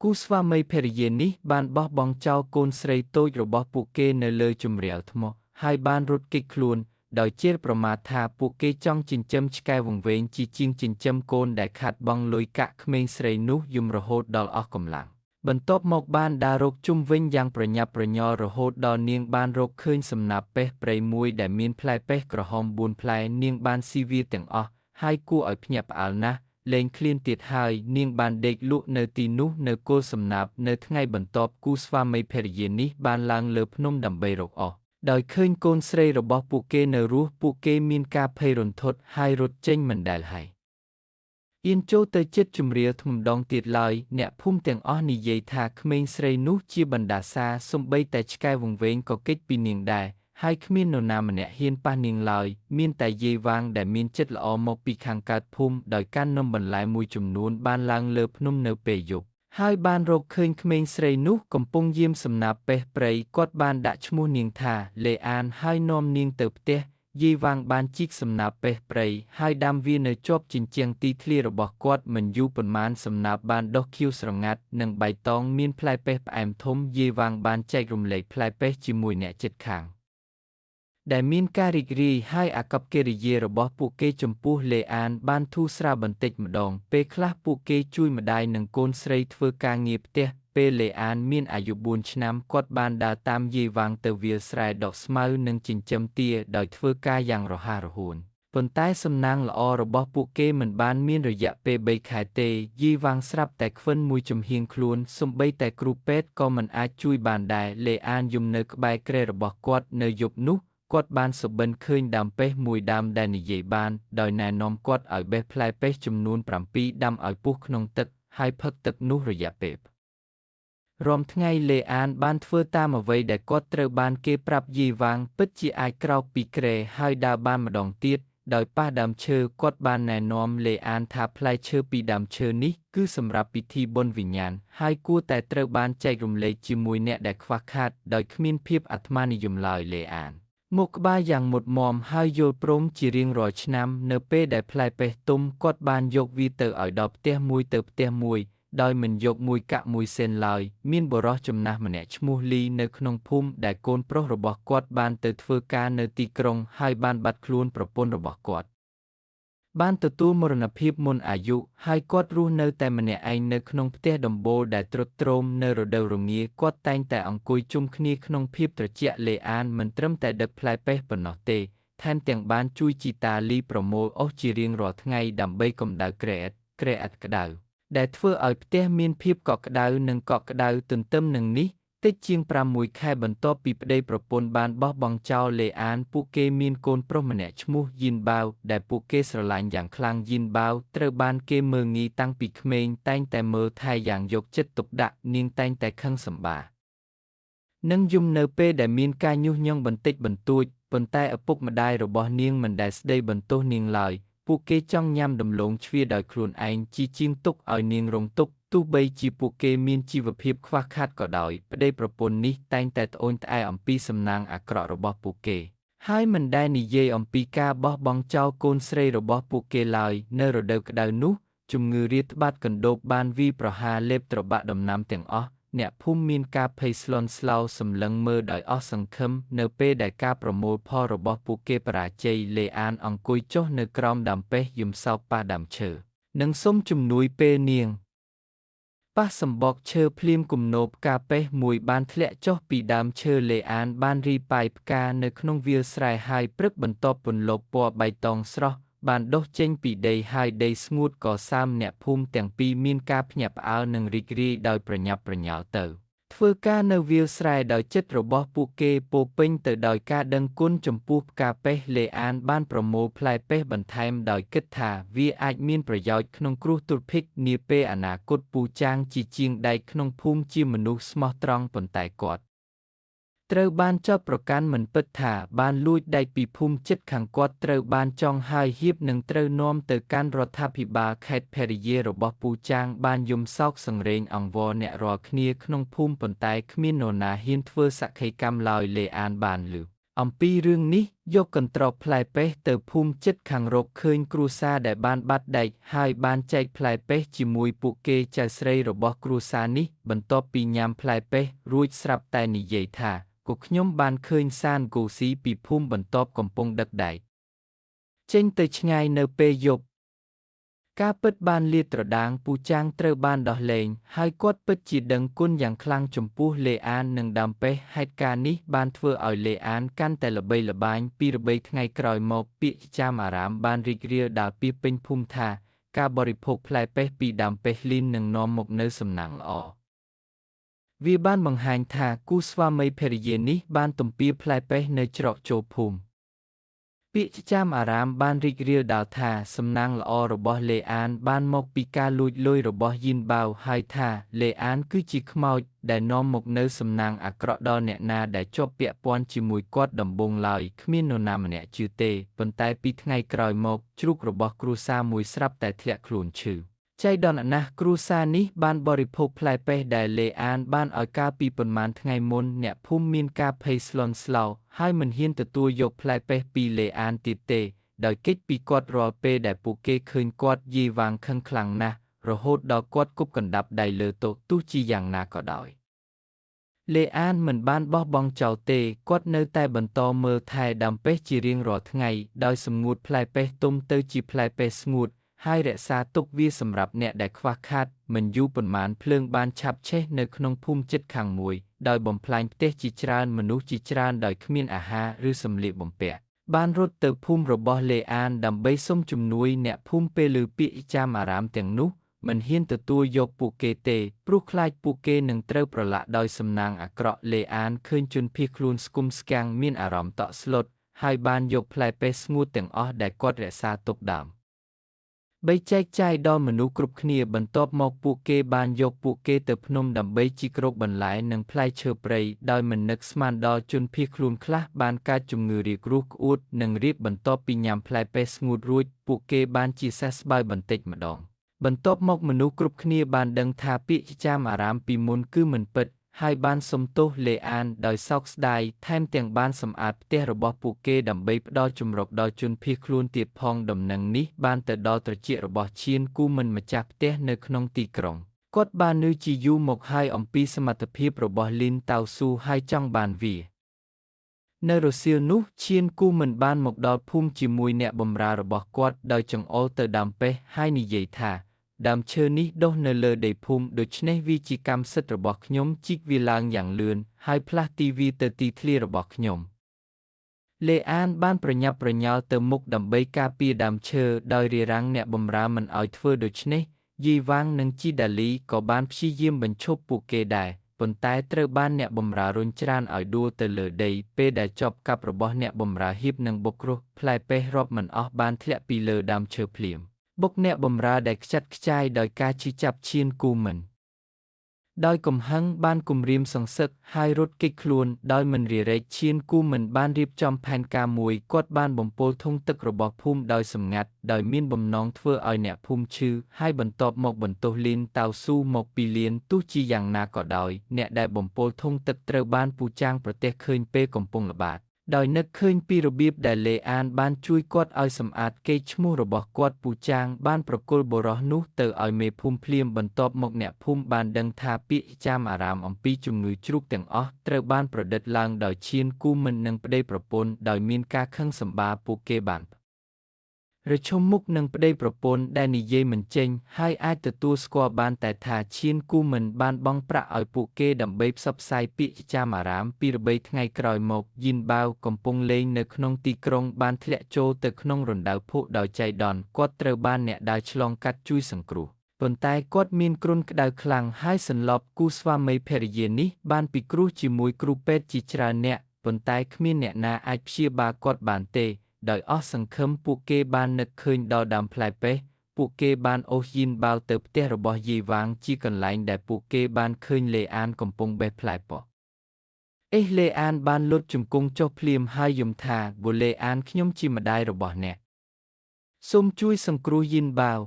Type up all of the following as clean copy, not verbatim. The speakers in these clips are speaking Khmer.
គូស្វាមីភរិយានេះបានបោះបង់ចោលកូនស្រីតូចរបស់ពួកគេនៅលើជម្រាលថ្មហើយបានរត់គេចខ្លួនដោយជេរប្រមាថថាពួកគេចង់ចិញ្ចឹមឆ្កែវង្វេងជាជាងចិញ្ចឹមកូនដែលខាតបង់លុយកាក់ក្មេងស្រីនោះយំរហូតដល់អស់កម្លាំងបន្ទាប់មកបានដើររកជុំវិញយ៉ាងប្រញាប់ប្រញាល់រហូតដល់នាងបានរកឃើញសំណាបប៉េះព្រៃមួយដែលមានផ្លែប៉េះក្រហម4ផ្លែនាងបានស៊ីវាទាំងអស់ហើយគួរឲ្យភ្ញាក់ផ្អើលណាស់លែងឃ្លានទៀតហើយនាងបានដេកលក់នៅទីនោះនៅគល់សំណាបនៅថ្ងៃបន្ទាប់គូស្វាមីភរិយានេះបានឡើងលើភ្នំដើម្បីរកអស់ដោយឃើញកូនស្រីរបស់ពួកគេនៅរស់ពួកគេមានការភ័យរន្ធត់ហើយរត់ចេញមិនដែលហើយអៀនចូលទៅជិតជម្រាលថ្មម្ដងទៀតឡើយអ្នកភូមិទាំងអស់និយាយថាក្មេងស្រីនោះជាបណ្ដាសាសំបីតែឆ្កែវង្វេងក៏គេចពីនាងដែរហើយគ្មាននរណាម្នាក់ហ៊ានប៉ះនាងឡើយមានតែយាយវាងដែលមានចិត្តល្អមកពីខាងកើតភូមិដោយកាន់នំបន្លែមួយចំនួនបានឡើងលើភ្នំនៅពេលយប់ហើយបានរកឃើញក្មេងស្រីនោះកំពុងយាមសំណាបប៉េះព្រៃគាត់បានដាក់ឈ្មោះនាងថាលេអានហើយនាំនាងទៅផ្ទះយាយវាងបានជីកសំណាបប៉េះព្រៃហើយដាំវានៅជាប់ជញ្ជាំងទីធ្លារបស់គាត់មិនយូរប៉ុន្មានសំណាបបានដុះខៀវស្រងាត់និងបៃតងមានផ្លែប៉េះផ្អែមធំយាយវាងបានចែករំលែកផ្លែប៉េះជាមួយអ្នកជិតខាងដែលមានការរីករាយហើយអាកប្បកិរិយារបស់ពួកគេចំពោះលេអានបានធូរស្រាលបន្តិចម្ដងពេលខ្លះពួកគេជួយម្ដាយនិងកូនស្រីធ្វើការងារផ្ទះពេលលេអានមានអាយុ4ឆ្នាំគាត់បានដើរតាមយាយវាងទៅវាលស្រែដកស្មៅនិងចិញ្ចឹមទាដោយធ្វើការយ៉ាងរហ័សរហួនប៉ុន្តែសំណាងល្អរបស់ពួកគេមិនបានមានរយៈពេល3ខែទេយាយវាងស្រាប់តែខ្វិនមួយចំហៀងខ្លួនសូម្បីតែគ្រូពេទ្យក៏មិនអាចជួយបានដែរលេអានយំនៅក្បែរគ្រែរបស់គាត់នៅយប់នោះគាត់បានសុបិនឃើញដើមប៉េះមួយដើមដែលនិយាយបានដោយណែនាំគាត់ឲ្យបេះផ្លែប៉េះចំនួន7ដាំឲ្យពុះក្នុងទឹកហើយផឹកទឹកនោះរយៈពេលរាំថ្ងៃលេអានបានធ្វើតាមអ្វីដែលគាត់ត្រូវបានគេប្រាប់យាយវាងពិតជាអាចក្រោកពីគ្រែហើយដើរបានម្ដងទៀតដោយប៉ះដើមឈើគាត់បានណែនាំលេអានថាផ្លែឈើពីដើមឈើនេះគឺសម្រាប់ពិធីបុណ្យវិញ្ញាណហើយគួរតែត្រូវបានចែករំលែកជាមួយអ្នកដែលខ្វះខាតដោយគ្មានភាពអាត្មានិយមឡើយលេអានមកក្បាលយ៉ាងមុតមមហើយយល់ព្រមជារៀងរាល់ឆ្នាំនៅពេលដែលផ្លែប៉េះទុំគាត់បានយកវាទៅឲ្យដល់ផ្ទះមួយទៅផ្ទះមួយដោយមិនយកមួយកាក់មួយសេនឡើយមានបុរសចំណាស់ម្នាក់ឈ្មោះលីនៅក្នុងភូមិដែលកូនប្រុសរបស់គាត់បានទៅធ្វើការនៅទីក្រុងហើយបានបាត់ខ្លួនប្រពន្ធរបស់គាត់បានទទួលមរណភាពមុនអាយុហើយគាត់រស់នៅតែម្នាក់ឯងនៅក្នុងផ្ទះដំបូលដែលទ្រុឌទ្រោមនៅរដូវរងាគាត់តែងតែអង្គុយជុំគ្នាក្នុងភាពត្រជាក់លេអានមិនត្រឹមតែដឹកផ្លែប៉េះប៉ុណ្ណោះទេថែមទាំងបានជួយជីតាលីប្រមូលអុសជារៀងរាល់ថ្ងៃដើម្បីកម្ដៅគ្រែឥដ្ឋក្ដៅដែលធ្វើឲ្យផ្ទះមានភាពកក់ក្ដៅនិងកក់ក្ដៅទន្ទឹមនឹងនេះតិចជាង6ខែបន្ទាប់ពីប្តីប្រពន្ធបានបោះបង់ចោលលេអានពួកគេមានកូនប្រុសម្នាក់ឈ្មោះយីនបាវដែលពួកគេស្រឡាញ់យ៉ាងខ្លាំងយីនបាវត្រូវបានគេមើលងាយតាំងពីក្មេងតែងតែមើលថែយ៉ាងយកចិត្តទុកដាក់នាងតែងតែខឹងសម្បានិងយំនៅពេលដែលមានការញុះញង់បន្តិចបន្តួចប៉ុន្តែឪពុកម្ដាយរបស់នាងមិនដែលស្ដីបន្ទោសនាងឡើយពួកគេចង់ញ៉ាំដំឡូងជ្វាដោយខ្លួនឯងជាជាងទុកឲ្យនាងរងទុក្ខទោះបីជាពួកគេមានជីវភាពខ្វះខាតក៏ដោយប្តីប្រពន្ធនេះតែងតែត្អូញត្អែអំពីសំណាងអាក្រក់របស់ពួកគេហើយមិនដែលនិយាយអំពីការបោះបង់ចោលកូនស្រីរបស់ពួកគេឡើយនៅរដូវក្តៅនោះជំងឺរាតត្បាតកណ្ដូបបានវាយប្រហារលេបត្របាក់ដំណាំទាំងអស់អ្នកភូមិមានការភ័យស្លន់ស្លោសម្លឹងមើលដោយអស់សង្ឃឹមនៅពេលដែលការប្រមូលផលរបស់ពួកគេបរាជ័យលេអានអង្គុយចុះនៅក្រោមដើមប៉េះយំសោកប៉ះដើមឈើនិងសុំជំនួយពេលនាងប៉ះសម្បកឈើភ្លាមគំនរផ្កាប៉េះមួយបានធ្លាក់ចុះពីដើមឈើលេអានបានរីប៉ាយផ្កានៅក្នុងវាលស្រែហើយព្រឹកបន្ទាប់ពន្លកពណ៌បៃតងស្រស់បានដុះចេញពីដីហើយដីស្ងួតក៏សើមអ្នកភូមិទាំងពីរមានការភ្ញាក់ផ្អើលនិងរីករាយដោយប្រញាប់ប្រញាល់ទៅធ្វើការនៅវាលស្រែដោយចិត្តរបស់ពួកគេពោពេញទៅដោយការដឹងគុណចំពោះផ្កាប៉េះលេអានបានប្រមូលផ្លែប៉េះបន្ថែមដោយគិតថាវាអាចមានប្រយោជន៍ក្នុងគ្រោះទុរភិក្សនាពេលអនាគតពូចាងជាជាងដែកក្នុងភូមិជាមនុស្សស្មោះត្រង់ប៉ុន្តែគាត់ត្រូវបានចោទប្រកាន់មិនពិតថាបានលួចដែកពីភូមិជិតខាងគាត់ត្រូវបានចងហើយហៀបនិងត្រូវនាំទៅកាន់រដ្ឋាភិបាលខេត្តភរិយារបស់ពូចាងបានយំសោកសង្រេងអង្វរអ្នករាល់គ្នាក្នុងភូមិប៉ុន្តែគ្មាននរណាហ៊ានធ្វើសក្ខីកម្មឡើយលេអានបានឮ អំពីរឿងនេះយកកន្ត្រកផ្លែប៉េះទៅភូមិជិតខាងរកឃើញគ្រួសារដែលបានបាត់ដែកហើយបានចែកផ្លែប៉េះជាមួយពួកគេចៅស្រីរបស់គ្រួសារនេះបន្ទាប់ពីញ៉ាំផ្លែប៉េះរួចស្រាប់តែនិយាយថាក៏ខ្ញុំបានឃើញសានហ្គូស៊ីពីភូមិបន្ទាប់កំពុងដឹកដែកចេញទៅឆ្ងាយនៅពេលយប់ការពិតបានលាតត្រដាងពូចាងត្រូវបានដោះលែងហើយគាត់ពិតជាដឹងគុណយ៉ាងខ្លាំងចំពោះលេអាននិងដើមប៉េះហេតុការណ៍នេះបានធ្វើឲ្យលេអានកាន់តែល្បីល្បាញពីរបីថ្ងៃក្រោយមកពាក្យចាមអារាមបានរីករាលដាលពាសពេញភូមិថាការបរិភោគផ្លែប៉េះពីដើមប៉េះលីននឹងនាំមកនូវសំណាងល្អវាបានបង្ហាញថាគូស្វាមីភរិយានេះបានទំពាផ្លែប៉េះនៅច្រកចូលភូមិពាក្យចាមអារាមបានរីករាលដាលថាសំណាងល្អរបស់លេអានបានមកពីការលួចលុយរបស់យីនបាវហើយថាលេអានគឺជាខ្មោចដែលនាំមកនូវសំណាងអាក្រក់ដល់អ្នកណាដែលជាប់ពាក់ព័ន្ធជាមួយគាត់ដំបូងឡើយគ្មាននរណាម្នាក់ជឿទេប៉ុន្តែពីថ្ងៃក្រោយមកជ្រូករបស់គ្រួសារមួយស្រាប់តែធ្លាក់ខ្លួនឈឺចៃដន្យណាស់គ្រួសារនេះបានបរិភោគផ្លែប៉េះដែលលេអានបានឲ្យកាលពីប៉ុន្មានថ្ងៃមុនអ្នកភូមិមានការភ័យស្លន់ស្លោហើយមិនហ៊ានទទួលយកផ្លែប៉េះពីលេអានទៀតទេដោយគេចពីគាត់រាល់ពេលដែលពួកគេឃើញគាត់យីវាងខឹងខ្លាំងណាស់រហូតដល់គាត់គប់កណ្ដាប់ដៃលើតុទោះជាយ៉ាងណាក៏ដោយលេអានមិនបានបោះបង់ចោលទេគាត់នៅតែបន្តមើលថែដើមប៉េះជារៀងរាល់ថ្ងៃដោយសម្ងួតផ្លែប៉េះទុំទៅជាផ្លែប៉េះស្ងួតហើយរក្សាទុកវាសម្រាប់អ្នកដែលខ្វះខាតមិនយូរប៉ុន្មានភ្លើងបានឆាបឆេះនៅក្នុងភូមិជិតខាងមួយដោយបំផ្លាញផ្ទះជាច្រើនមនុស្សជាច្រើនដោយគ្មានអាហារឬសម្លៀកបំពាក់បានរត់ទៅភូមិរបស់លេអានដើម្បីសុំជំនួយអ្នកភូមិពេលឮពាក្យចាមអារាមទាំងនោះមិនហ៊ានទទួលយកពួកគេទេព្រោះខ្លាចពួកគេនឹងត្រូវប្រឡាក់ដោយសំណាងអាក្រក់លេអានឃើញជនភៀសខ្លួនស្គមស្គាំងមានអារម្មណ៍តក់ស្លុតហើយបានយកផ្លែប៉េះស្ងួតទាំងអស់ដែលគាត់រក្សាទុកដើមបីចែកចាយដល់មនុស្សគ្រប់គ្នាបន្ទាប់មកពួកគេបានយកពួកគេទៅភ្នំដើម្បីជីករកបន្លែនិងផ្លែឈើព្រៃដោយមិននឹកស្មានដល់ជនភៀសខ្លួនខ្លះបានកើតជំងឺរាគរូសក្អួតនិងរាគបន្ទាប់ពីញ៉ាំផ្លែប៉េះស្ងួតរួចពួកគេបានជាសះស្បើយបន្តិចម្ដងបន្ទាប់មកមនុស្សគ្រប់គ្នាបានដឹងថាពាក្យចាមអារាមពីមុនគឺមិនពិតហើយបានសុំទោសលេអានដោយសោកស្ដាយថែមទាំងបានសម្អាតផ្ទះរបស់ពួកគេដើម្បីផ្ដល់ជម្រកដល់ជនភៀសខ្លួនទៀតផងដំណឹងនេះបានទៅដល់ត្រចៀករបស់ឈៀនគូមិនម្ចាស់ផ្ទះនៅក្នុងទីក្រុងគាត់បាននឿជាយូរមកហើយអំពីសមត្ថភាពរបស់លីនតៅស៊ូហើយចង់បានវានៅរសៀលនោះឈៀនគូមិនបានមកដល់ភូមិជាមួយអ្នកបម្រើរបស់គាត់ដោយចង្អុលទៅដើមប៉េះហើយនិយាយថាដើមឈើនេះដុះនៅលើដីភូមិដូច្នេះវាជាកម្មសិទ្ធិរបស់ខ្ញុំជីកវាឡើងយ៉ាងលឿនហើយផ្លាស់ទីវាទៅទីធ្លារបស់ខ្ញុំលេអានបានប្រញាប់ប្រញាល់ទៅមុខដើម្បីការពារដើមឈើដោយរារាំងអ្នកបម្រើមិនឲ្យធ្វើដូច្នេះយីវាងនិងជីដាលីក៏បានព្យាយាមបញ្ឈប់ពួកគេដែរប៉ុន្តែត្រូវបានអ្នកបម្រើរុញច្រានឲ្យដួលទៅលើដីពេលដែលជាប់កាប់របស់អ្នកបម្រើហៀបនិងបុកគ្រោះផ្លែប៉េះរាប់មិនអស់បានធ្លាក់ពីលើដើមឈើភ្លាមបុកអ្នកបម្រើដែលខ្ចាត់ខ្ចាយដោយការឈឺចាប់ឈានគូមិនដោយកំហឹងបានគំរាមសង្សឹកហើយរត់គេចខ្លួនដោយមិនរារែកឈានគូមិនបានរៀបចំផែនការមួយគាត់បានបំពុលធុងទឹករបស់ភូមិដោយសម្ងាត់ដោយមានបំណងធ្វើឲ្យអ្នកភូមិឈឺហើយបន្ទាប់មកបន្ទោសលីនតៅស៊ូមកពីលៀនទោះជាយ៉ាងណាក៏ដោយអ្នកដែលបំពុលធុងទឹកត្រូវបានពូចាងប្រទះឃើញពេលកំពុងល្បាតដោយនឹកឃើញពីរបៀបដែលលេអានបានជួយគាត់ឲ្យសម្អាតកេរ្តិ៍ឈ្មោះរបស់គាត់ពូចាងបានប្រគល់បុរសនោះទៅឲ្យមេភូមិភ្លាមបន្ទាប់មកអ្នកភូមិបានដឹងថាពាក្យចាមអារាមអំពីជំងឺជ្រូកទាំងអស់ត្រូវបានប្រឌិតឡើងដោយឈៀនគូមិននិងប្តីប្រពន្ធដោយមានការខឹងសម្បារពួកគេបានរឈមមុខនឹងប្តីប្រពន្ធដែលនិយាយមិនចេញហើយអាចទទួលស្គាល់បានតែថាឈៀនគូមិនបានបង់ប្រាក់ឲ្យពួកគេដើម្បីផ្សព្វផ្សាយពាក្យចាមអារាមពីរបីថ្ងៃក្រោយមកយីនបាវកំពុងលេងនៅក្នុងទីក្រុងបានធ្លាក់ចូលទៅក្នុងរណ្ដៅភក់ដោយចៃដន្យគាត់ត្រូវបានអ្នកដើរឆ្លងកាត់ជួយសង្គ្រោះប៉ុន្តែគាត់មានគ្រុនក្តៅខ្លាំងហើយសន្លប់គូស្វាមីភរិយានេះបានពិគ្រោះជាមួយគ្រូពេទ្យជាច្រើនអ្នកប៉ុន្តែគ្មានអ្នកណាអាចព្យាបាលគាត់បានទេដោយអស់សង្ឃឹមពួកគេបាននឹកឃើញដល់ដើមផ្លែប៉េះពួកគេបានអូសយីនបាវទៅផ្ទះរបស់យីវាងជាកន្លែងដែលពួកគេបានឃើញលេអានកំពុងបេះផ្លែប៉ោះអេះលេអានបានលុតជង្គង់ចុះភ្លាមហើយយំថាបូលេអានខ្ញុំជាម្ដាយរបស់អ្នកសូមជួយសង្គ្រោះយីនបាវ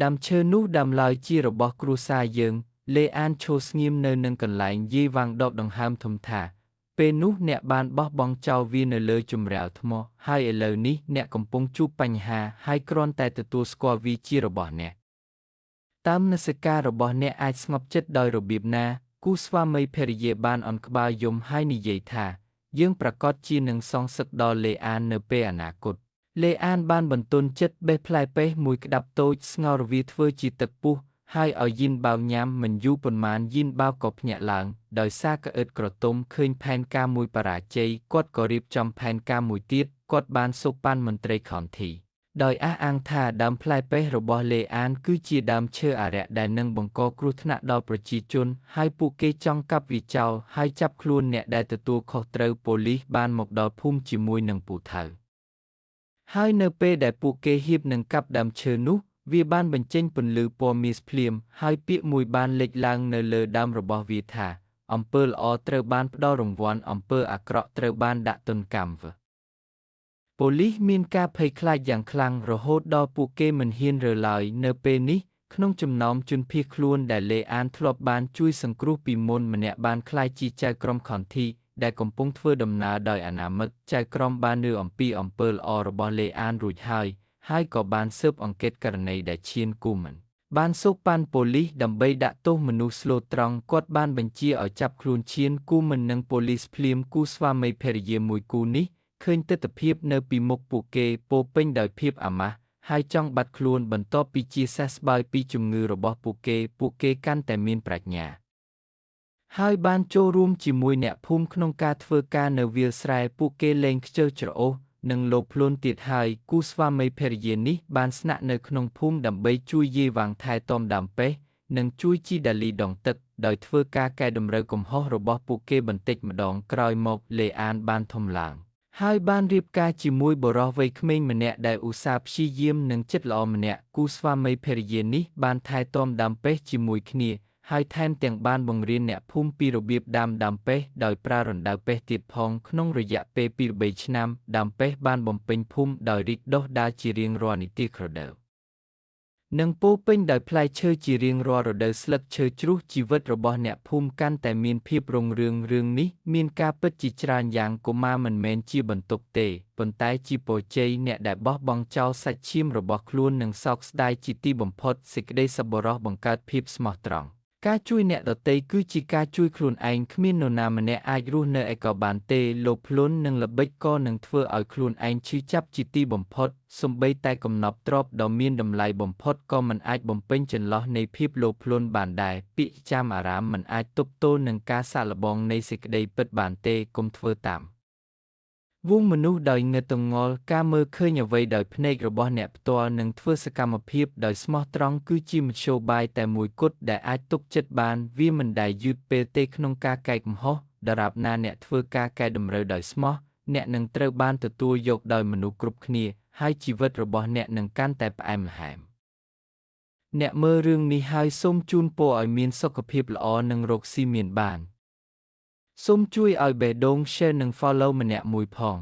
ដើមឈើនោះដើមឡើយជារបស់គ្រួសារយើងលេអានឈរស្ងៀមនៅនឹងកន្លែងយីវាងដកដង្ហើមធំថា ពេលនោះអ្នកបានបោះបង់ចោលវានៅលើជម្រាលថ្មហើយឥឡូវនេះអ្នកកំពុងជួបបញ្ហាហើយគ្រាន់តែទទួលស្គាល់វាជារបស់អ្នកតើមនសិការរបស់អ្នកអាចស្ងប់ចិត្តដោយរបៀបណាគូស្វាមីភរិយាបានអន់ក្បាលយំហើយនិយាយថាយើងប្រាកដជានឹងសងសឹកដល់លេអាននៅពេលអនាគតលេអានបានបន្ទន់ចិត្តបេះផ្លែប៉េះមួយក្តាប់តូចស្ងោរវាធ្វើជាទឹកពុះហើយឲ្យយីនបាវញ៉ាំមិនយូរប៉ុន្មានយីនបាវក៏ភ្ញាក់ឡើងដោយសារក្អឹតក្រទុំឃើញផែនការមួយបរាជ័យគាត់ក៏រៀបចំផែនការមួយទៀតគាត់បានសូកប៉ាន់មន្ត្រីខនធីដោយអះអាងថាដើមផ្លែប៉េះរបស់លេអានគឺជាដើមឈើអារក្សដែលនឹងបង្កគ្រោះថ្នាក់ដល់ប្រជាជនហើយពួកគេចង់កាប់វាចោលហើយចាប់ខ្លួនអ្នកដែលទទួលខុសត្រូវប៉ូលីសបានមកដល់ភូមិជាមួយនឹងពូថៅហើយនៅពេលដែលពួកគេហៀបនឹងកាប់ដើមឈើនោះវាបានបញ្ចេញពន្លឺពណ៌មាសភ្លាមហើយពាក្យមួយបានលេចឡើងនៅលើដើមរបស់វាថាអំពើល្អត្រូវបានផ្ដល់រង្វាន់អំពើអាក្រក់ត្រូវបានដាក់ទណ្ឌកម្មប៉ូលីសមានការភ័យខ្លាចយ៉ាងខ្លាំងរហូតដល់ពួកគេមិនហ៊ានរើឡើយនៅពេលនេះក្នុងចំណោមជនភៀសខ្លួនដែលលេអានធ្លាប់បានជួយសង្គ្រោះពីមុនម្នាក់បានក្លាយជាចៅក្រមខន្ធីដែលកំពុងធ្វើដំណើរដោយអនាមិកចៅក្រមបានឮអំពីអំពើល្អរបស់លេអានរួចហើយហើយក៏បានស៊ើបអង្កេតករណីដែលឈានគូមិនបានសូកប៉ាន់ប៉ូលីសដើម្បីដាក់ទោសមនុស្សស្លូតត្រង់គាត់បានបញ្ជាឲ្យចាប់ខ្លួនឈានគូមិននិងប៉ូលីសភ្លាមគូស្វាមីភរិយាមួយគូនេះឃើញទិដ្ឋភាពនៅពីមុខពួកគេពោពេញដោយភាពអាម៉ាស់ហើយចង់បាត់ខ្លួនបន្ទាប់ពីជាសះស្បើយពីជំងឺរបស់ពួកគេកាន់តែមានប្រាជ្ញាហើយបានចូលរួមជាមួយអ្នកភូមិក្នុងការធ្វើការនៅវាលស្រែពួកគេលែងខ្ជិលច្រអូសនិងលោភលន់ទៀតហើយគូស្វាមីភរិយានេះបានស្នាក់នៅក្នុងភូមិដើម្បីជួយយាយវ៉ាងថែទាំដើមប៉េះនិងជួយជីដាលីដងទឹកដោយធ្វើការកែតម្រូវកំហុសរបស់ពួកគេបន្តិចម្ដងក្រោយមកលេអានបានធំឡើងហើយបានរៀបការជាមួយបុរសវ័យក្មេងម្នាក់ដែលឧស្សាហ៍ព្យាយាមនិងចិត្តល្អម្នាក់គូស្វាមីភរិយានេះបានថែទាំដើមប៉េះជាមួយគ្នាហើយថែមទាំងបានបង្រៀនអ្នកភូមិពីរបៀបដាំដើមប៉េះដោយប្រើរណ្ដៅប៉េះទៀតផងក្នុងរយៈពេល2-3ឆ្នាំដើមប៉េះបានបំពេញភូមិដោយរីកដុះដាលជារៀងរាល់នីតិរដូវនិងពោពេញដោយផ្លែឈើជារៀងរាល់រដូវស្លឹកឈើជ្រុះជីវិតរបស់អ្នកភូមិកាន់តែមានភាពរុងរឿងរឿងនេះមានការពិតជាច្រើនយ៉ាងកុមារមិនមែនជាបន្ទុកទេប៉ុន្តែជាពរជ័យអ្នកដែលបោះបង់ចោលសាច់ឈាមរបស់ខ្លួននឹងសោកស្ដាយជាទីបំផុតសេចក្តីសប្បុរសបង្កើតភាពស្មោះត្រង់ការជួយអ្នកដទៃគឺជាការជួយខ្លួនឯងគ្មាននរណាម្នាក់អាចរស់នៅឯកោបានទេលោភលន់និងល្បិចក៏នឹងធ្វើឲ្យខ្លួនឯងឈឺចាប់ជាទីបំផុតសូម្បីតែកំណប់ទ្រព្យដ៏មានតម្លៃបំផុតក៏មិនអាចបំពេញចន្លោះនៃភាពលោភលន់បានដែរពាក្យចាមអារាមមិនអាចទប់ទល់នឹងការសាកល្បងនៃសេចក្តីពិតបានទេកុំធ្វើតាមវងមនុស្សដោយងឹតងល់ការមើលឃើញអ្វីដោយភ្នែករបស់អ្នកផ្ទាល់និងធ្វើសកម្មភាពដោយស្មោះត្រង់គឺជាមធ្យោបាយតែមួយគត់ដែលអាចទុកចិត្តបានវាមិនដែលយឺតពេលទេក្នុងការកែកំហុសដរាបណាអ្នកធ្វើការកែតម្រូវដោយស្មោះអ្នកនឹងត្រូវបានទទួលយកដោយមនុស្សគ្រប់គ្នាហើយជីវិតរបស់អ្នកនឹងកាន់តែផ្អែមល្ហែមអ្នកមើលរឿងនេះហើយសូមជូនពរឲ្យមានសុខភាពល្អនិងរកស៊ីមានបានសូមជួយឲ្យបេះដូង Share និង Follow ម្នាក់មួយផង